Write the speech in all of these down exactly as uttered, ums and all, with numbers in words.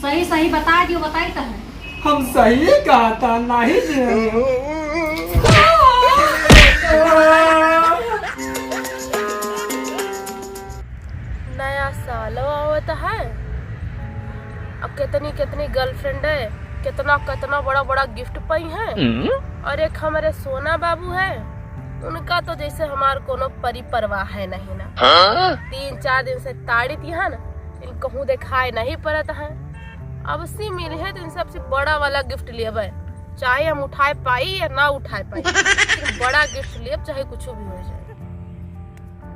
सही सही बताइ दियो, बताइत है। हम सही कहत है, नहीं दे। नया साल आवत है, अब कितनी कितनी girlfriend है, कितना कितना बड़ा बड़ा gift पाई है। हम्म। और एक हमारे सोना बाबू है, उनका तो जैसे हमार कोनो परी परवाह है नहीं ना। हाँ? तीन चार दिन से ताड़ित यहाँ ना, इनकहूँ देखाए नहीं पड़त है। अब से मिले है तो इनसे सबसे बड़ा वाला gift लेबे, चाहे हम उठाए पाई या ना उठाए पाई, लेकिन बड़ा gift लेब, चाहे कुछ भी हो जाए।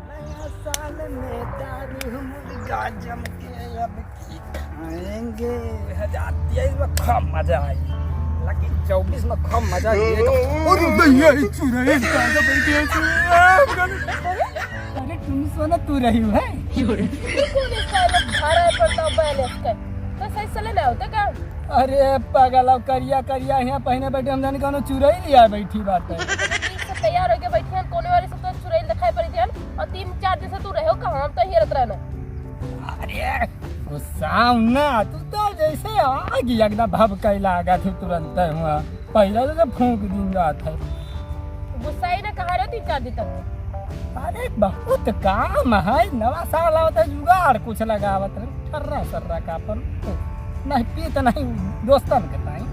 नया साल में दारू मुर्गा जम के अब की खाएंगे। दो हज़ार तेईस में खूब मजा आई, लेकिन चउबीस में खूब मजा आई। अरे भैया, ई चुड़ैल कहाँ बैठे हैं? अरे टुनसोना, तू रही है? तू कौन इसका लोग घर आए पड़ता बैल इसके? तो सही से लेना होता का? अरे पागल, अब करिया करिया यहाँ पहिने बैठे, हम जाने कौनो चुड़ैल लिया बैठी बात है। ठीक से तैयार होके बैठी हैं, कोने वाली सब तो चुड़ैल दिखाई पड़ी थी हम, और तीन चार दिन से तू रहे हो कहाँ, हम तो हियरत रहना। अरे गुस्साओ ना, तू तो जैसे आग एकदम भभकई लागत है तुरंत हुआ, पहले तो फूंक दिन जात है। गुस्साई ना कहाँ रहे तीन चार दिन तक? अरे बहुत काम है, नवा साल आवत है, जुगाड़ कुछ लगावत रहे, ठर्रा सर्रा का अपन नहीं पीत नहीं दोस्तन के ताई।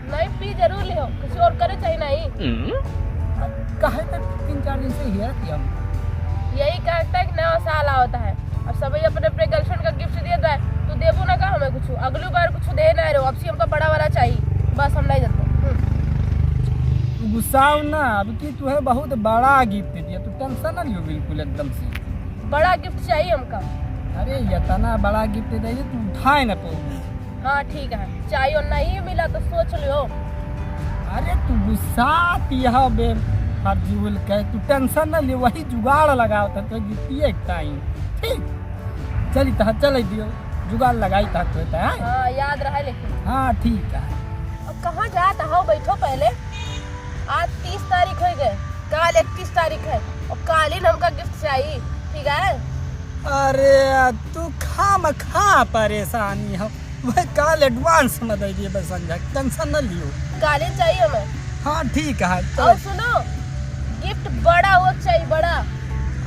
नहीं पी जरूर लिहो, कुछ और करे चाहिए नहीं। हम्म। काहे में तीन चार दिन से हियरत ही हम। यही कहता है कि नया साल आवत है, अब सभी अपने अपने girlfriend का gift दिए जाए, तू देबो ना का हमें कुछ, अगली बार कुछ दे ना रहो, अब से हमका बड़ा वाला चाहिए, बस हम नहीं देते। हम्म। तू गुस्साओ ना, अब की तू है बहुत बड़ा gift दिया, तू tension ना लियो बिल्कुल एकदम से। बड़ा gift चाहिए हमका। अरे इतना बड़ा gift दे दे, तू उठाए ना पाओ। हाँ ठीक है, चाहिए और नहीं मिला तो सोच लियो। अरे तू गुस्सा तिया बे फर्जीउल के, तू tension ना ले, वही जुगाड़ लगाओ तो, तो gift एक time। ठीक, चली तहा चले दियो, जुगाड़ लगाई तहा तो है। हाँ याद रहे लेकिन। हाँ ठीक है। अब कहाँ जात हो, बैठो पहले। आज तीस तारीख हो गए, काल इकतीस तारीख है और काल ही हमका gift चाहिए, ठीक है? अरे तू खामखा परेशानी हो, वह काल advance में दे दिए बस संझा, tension न लियो। काल ही चाहिए हमें। हाँ ठीक है, चलो। और सुनो, gift बड़ा हो चाहिए, बड़ा।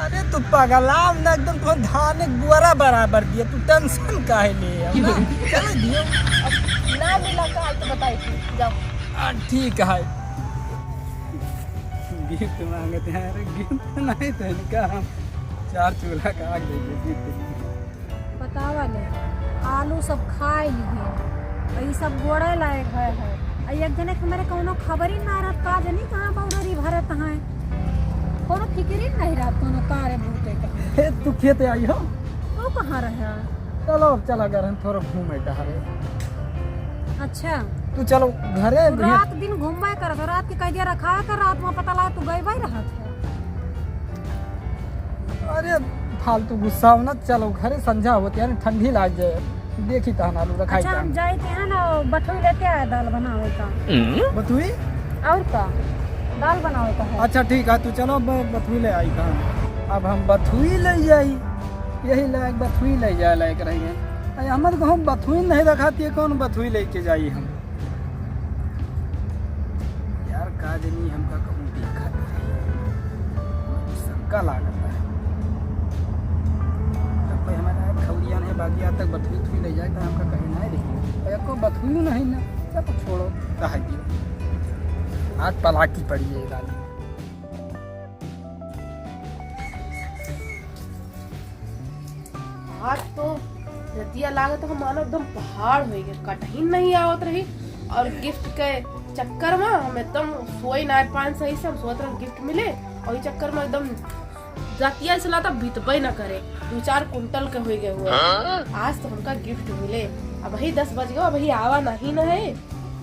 अरे तू पगलाव ना, एकदम तो धान एक बुआरा बराबर दिए, तू tension काहे ले? चलो दियो। अब ना मिला काल तो बताई थी, जाओ। हाँ ठीक है। Gift मांगत हैं, अरे gift नहीं तो इनका हम चार चूल्हा का आग दे दे gift। बतावा ले, आलू सब खाए लिए, और ई सब गोड़े लायक है, है। और एक जने के मेरे कौनो खबर ही ना रहत, का जनी कहाँ बौररी भरत हैं, कौनो फिक्र ही नहीं रहत, कौनो कारे बूते का। हे, तू खेत आई हो? वो कहाँ रहे? चलो, अब चला घर हम थोड़ा घूमे टहरे। अच्छा। तू चलो घरे तू भी। रात दिन घूमबे करत हो, रात के कह दिया रखा है, तो रात में पता लगा तू गई भाई रहत है। अरे फालतू गुस्सा हो ना, चलो घरे संझा होती है ना, ठंडी लाग जाए। देखी तहन आलू रखाई अच्छा, तहन। हम जाए थे ना, बथुई लेते आए दाल बनावे का। बथुई? और का? दाल बनावे का है। अच्छा ठीक है, तू चलो, ब-, बथुई ले आई तहन। अब हम बथुई ले आई, यही लायक बथुई ले जाए लायक रही है। अरे हमर को हम बथुई नहीं रखाती है, कौन बथुई लेके जाई हम? यार का जनी हमका कहूँ दिखत रही, शंका लागत है। तब कोई हमारा खौरिया नहीं, बाकी आज तक बथुई थुई ले जाए तो हमका कहीं नहीं देखी। और एको बथुई नहीं ना, सब छोड़ो, कहा दियो। आज पलाकी पड़ी है रानी। आज तो रतिया लागत है मानो एकदम पहाड़ हो गया, कटही नहीं आवत रही। और gift के चक्कर में हम एकदम सोई ना पान सही से, हम सोच रहे gift मिले और ये चक्कर में एकदम रतिया से लाता बीतबे ना करे, दो चार कुंटल के हो गए हुए। हाँ? आज तो हमका gift मिले, अबही दस बज गए, अबही आवा नहीं ना है।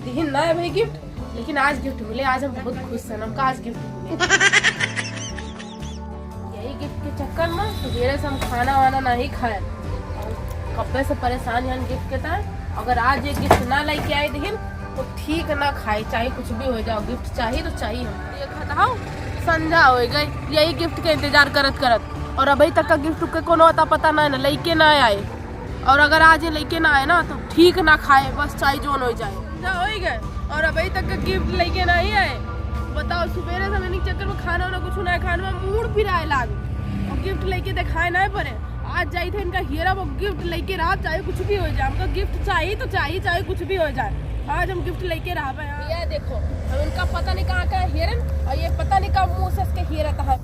दिहिन ना अबही gift, लेकिन आज gift मिले, आज हम बहुत खुश हैं, हमका आज gift मिले। यही gift के चक्कर में सुबेरे से हम खाना वाना नहीं खाए, कब्बे से परेशान हन gift के तार। अगर आज ये gift ना लेके आए दिहिन तो ठीक ना खाए, चाहे कुछ भी हो जाओ, gift चाहिए तो चाहिए हम। ये खाता हो, संझा हो गई यही gift के इंतजार करत करत, और अभी तक का gift के कोनो अता पता ना है ना, लेके ना आए। और अगर आज ये लेके ना आए ना तो ठीक ना खाए, बस चाहे जोन हो जाए। समझा, हो ही गए। और अभी तक का गिफ्ट लेके नहीं आए। बताओ, सुबेरे से मैंने चक्कर में खाना वाना कुछ ना खाए, मैं मूड पिराए लाग। और गिफ्ट लेके दिखाए ना पड़े। आज जाई थे इनका हियरा, वो गिफ्ट लेके रहा, चाहे कुछ भी हो जाए। हमका गिफ्ट चाहिए तो चाहिए, चाहे कुछ भी हो जाए। आज हम गिफ्ट लेके रहा भाई। ये देखो, हम इनका पता नहीं कहाँ का हियरन और ये पता नहीं कहाँ मुँह से इसके हियरत है।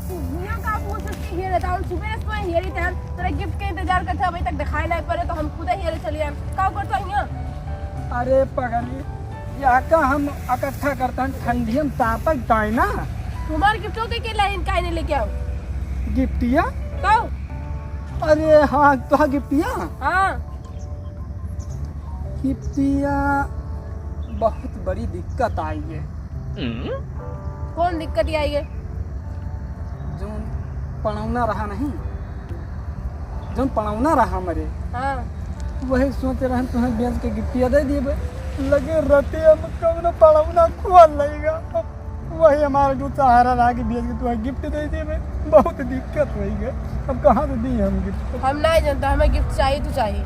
तू हियाँ का पूछ के हियरत है? सुबह से तो हियरत है, तेरा गिफ्ट के इंतजार करते अभी तक दिखाई नहीं पड़े, तो हम खुद हियरे चले आए। का करता हियाँ? अरे पगली, या का हम इकट्ठा करता है, ठंडी हम तापक ताई ना। तुम्हारे गिफ्टों के, के लाइन काहे नहीं लेके आओ? गिफ्टिया? तो? अरे हाँ, तो गिफ्टिया? हाँ। गिफ्टिया, बहुत बड़ी दिक्कत आई है। कौन दिक्कत आई है? जौन पड़ौना रहा नहीं, जौन पड़ौना रहा हमरे, हाँ। वही सोच रहन तुम्हें बेच के गिफ्टिया दे दिए बे। लगे रतिया में कौनो पड़ौना खोल लेगा। वही हमारा जो सहारा रहा कि बेच के तुम्हें गिफ्ट दे दिए बे। बहुत दिक्कत होई गए। अब कहाँ से दी हम गिफ्ट? हम नहीं जानता, हमें गिफ्ट चाहिए तो चाहिए।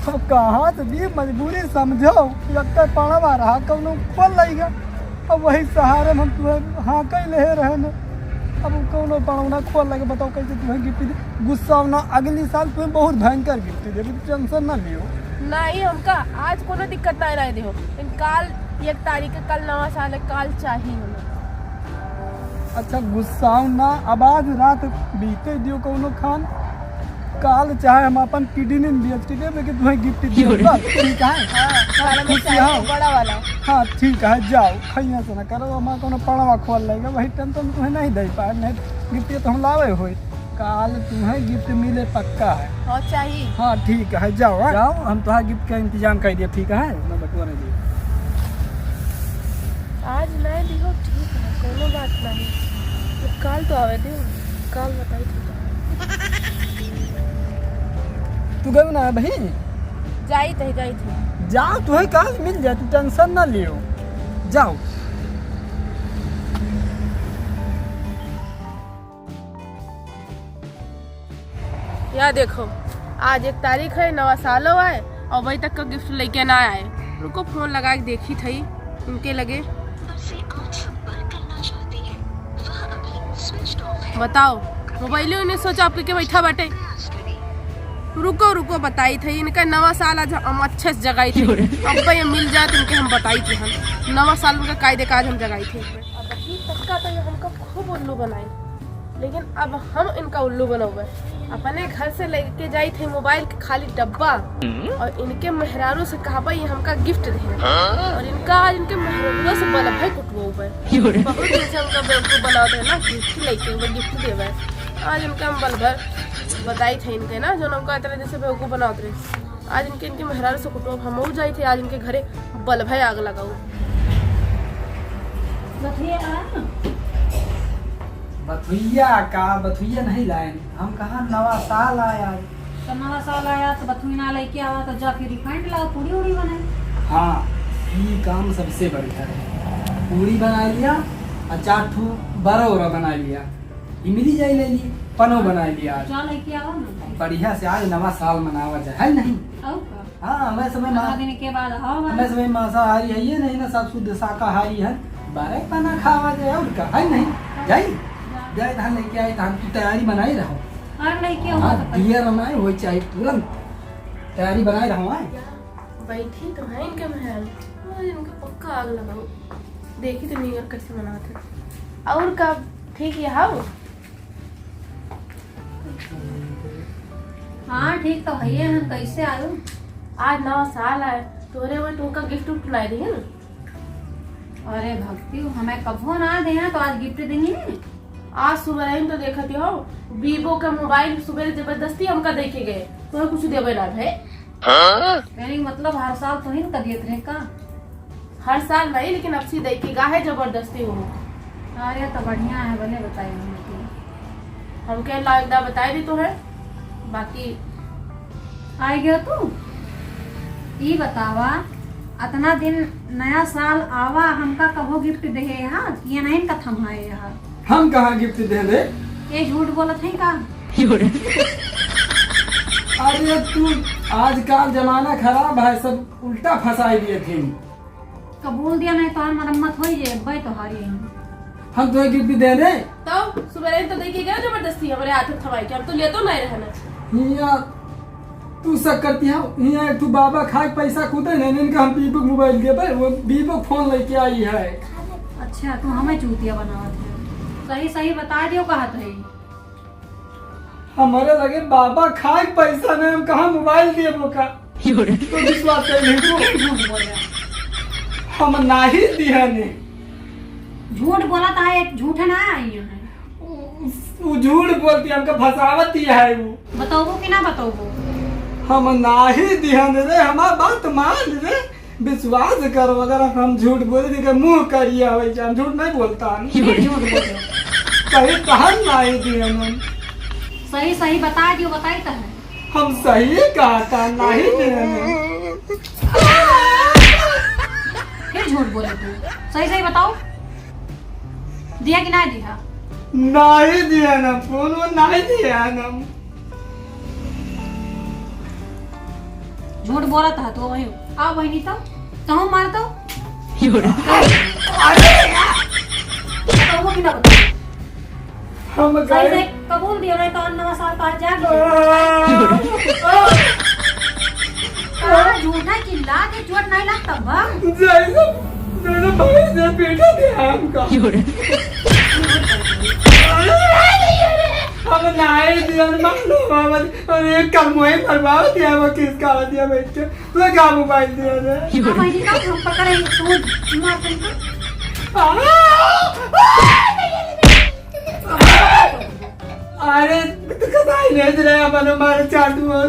अब कहाँ से दी, मजबूरी समझो। एक तो पड़वा रहा, कौनो खोल लेगा। अब वही सहारे में हम तुम्हें हाँ कह ले रहे न। अब कौनो पड़ौना खोल लगे, बताओ कैसे तुम्हें गिफ्ट दे? गुस्सा ना, अगली साल तुम्हें बहुत भयंकर गिफ्ट देबे, टेंशन ना लियो। नहीं, हमका आज कोनो दिक्कत नहीं रहे दियो। लेकिन काल एक तारीख है, काल नवा साल है, काल चाहिए हमें। अच्छा गुस्साओ ना, अब आज रात बीते दियो कौनो खान, काल चाहे हम अपन किडनी बेच के देबे कि तुम्हें गिफ्ट दियो। बस, ठीक है? हाँ, काल हमें खुशी चाहिए हो? बड़ा वाला। हाँ, ठीक है, जाओ, खैया से ना करो, हमारा कोनो पड़वा खोल लेगा, वही टेंशन तुम्हें नहीं दे पाए, नहीं गिफ्ट तो हम लावे होई। काल तुम्हें गिफ्ट मिले पक्का है। हाँ, चाहिए। हाँ, ठीक है, जाओ, हाँ। जाओ, हम तुम्हारा गिफ्ट का इंतजाम कर दिया, ठीक है? मैं बटुआ रह दिया। आज नहीं दिहो, ठीक है, कोनो बात नहीं। तो काल तो आवे दियो, काल बताई थी। तू गयो ना भाई? जाई थे, जाई थे। जाओ, तुम्हें काल मिल जाए, तू टेंशन ना लियो। जाओ। या देखो, आज एक तारीख है, नवा सालो आए और अभी तक का गिफ्ट लेके ना आए। रुको, फोन लगा के देखी थई उनके लगे। बताओ, मोबाइलो इन्हें सोचा आपके के बैठा बाटे। रुको, रुको, बताई थई इनका नवा साल आज हम अच्छे से जगाई थी। अब भाई मिल जाए तो इनके हम बताई थी हम नवा साल उनका कायदे का आज हम जगाई थी। अब तक का तो ये हमका खूब उल्लू बनाई, लेकिन अब हम इनका उल्लू बनौबे। अपने घर से लेके जाई थे मोबाइल के खाली डब्बा और इनके मेहरारू से कहबे ये हमका गिफ्ट दे। और इनका आज इनके मेहरारू से बल्ब है कुटवौबे। बहुत दिन से हमका बेवकूफ बनावत रहे ना, गिफ्ट लेके वो गिफ्ट देवे। आज इनका हम बल्ब बताई थे इनके ना, जो हमका इतना दिन से बेवकूफ बनावत रहे। आज इनके, इनके मेहरारू से कुटो, हमहू जाई थे आज इनके घरे बल्ब है आग लगाऊ। बथुइया लाए ना? बथुइया का, बथुइया नहीं लाए। हम कहा नवा साल आया आज। तो नवा साल आया तो बथुइया ना लेके आवा तो जा फिर रिफाइंड लाओ, पूड़ी उड़ी बनाए। हाँ, ये काम सबसे बढ़िया है। पूड़ी बना लिया और चार ठू बड़ा बड़ा बना लिया। इमली जाई ले ली, पनो बना लिया आज। जा लेके आवा ना। बढ़िया से आज नवा साल मनावा जाए, है नहीं? और का? हाँ, हमें समय नवा मा-, दिन के बाद, हाँ, हमें समय मांसाहारी है ये नहीं ना, सब शुद्ध शाकाहारी है। बारह पना खावा जाए और का, है नहीं? जाई? जा। जाए धान लेके आई, धान की तैयारी बनाई रहो। और लेके आवा हाँ, तो पहले। दिया बनाए, वही चाहिए तुरंत। तैयारी बनाए रहो, आए। बैठी तो है इनके महल, और इनका पक्का आग लगाओ। देखी तो नहीं और कैसे बनाते। और का ठीक है, हाउ? हाँ, ठीक तो है, हम कैसे आलू? आज नवा साल आए, तोरे वो तुमका गिफ्ट उफ्ट नहीं दिए ना? अरे भक्ति, हमें कभो ना दे हैं, तो आज गिफ्ट देंगे। आज सुबह रही तो देखती हो, वीवो का मोबाइल सुबह जबरदस्ती हमका दे के गए, तो कुछ देवे ना भाई। हाँ? यानी मतलब हर साल तो ही इनका देत रहे का? हर साल नहीं, लेकिन अब सी दे के गा है जबरदस्ती हो। अरे तो बढ़िया है, भले बताए हमके। हमके लायक दा बताए भी तो है, बाकी आए गयो तू। ई बतावा, अतना दिन नया साल आवा, हमका कबो गिफ्ट देहे हा, ये नहीं का थम्हाए हा। हम कहाँ गिफ्ट दे दे? ये झूठ बोलत है का? अरे तू, आजकल जमाना खराब है, सब उल्टा फंसाई दिए थे। कबूल दिया नहीं तो मरम्मत होई जे, अब्बे तो हारी हम। हम तो गिफ्ट दे दे। तो सुबह तो दे के गए जबरदस्ती हमरे हाथ में थमाई के, हम तो लेतो नहीं रहना। हिया तू शक करती है, हिया एक ठो बाबा खाए पैसा कूदे नहीं, इनका हम Vivo मोबाइल देबे, वो Vivo फोन लेके आई है। अच्छा, तू हमें चूतिया बनावत है। सही सही बता दियो, कहत है। हमारे लगे बाबा खाए पैसा नहीं, हम कहाँ मोबाइल देबो का? तो विश्वास कर ले तू। झूठ बोल रहा। हम नाही दिहने। झूठ बोला था, एक झूठ है ना आई है। उ, उ झूठ बोलती, हमका फंसावत ही है वो। बताओ कि ना बताओ? हम नाही दिहने रे, हमार बात मान रे। विश्वास करो, अगर हम झूठ बोले थे, मुंह करिया हो जाए, हम झूठ नहीं बोलता हम। ये झूठ बोल रहे हो। कहीं कहन नहीं दिए हम। सही सही बता दियो, बताई तो है। हम सही कहा था, नहीं दिए हम। फिर झूठ बोले तू, सही सही बताओ, दिया कि ना दिया? नहीं दिया ना, फोन वो नहीं दिया ना। झूठ बोलत है तू, वही। आओ बहिनी तो, कहूँ मार तो। अरे यार। बताओ कि ना बताओ? हम सही गए। से कबूल दियो नहीं तो नवा साल का जाके। आ। कहाँ झूठा चिल्ला के चोट नहीं लगता बा? जैसे, जैसे भाई से पीटा दिया हमका। हम नहीं दिया, मालूम है, अरे कल मोए मरवा दिया, वो किसका दिया बैठ के। लगा मोबाइल दिया रे। अब भाई का हम पकड़े, तू मार दे तो। आ! अरे, तू कसाई ले रे, अपन मारे चाटू और।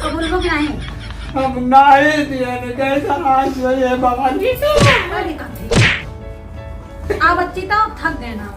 कबूल को कि नहीं? हम नहीं दिया ने, कैसा हाथ में ये भगवान। अरे, आ बच्ची तो थक गए ना।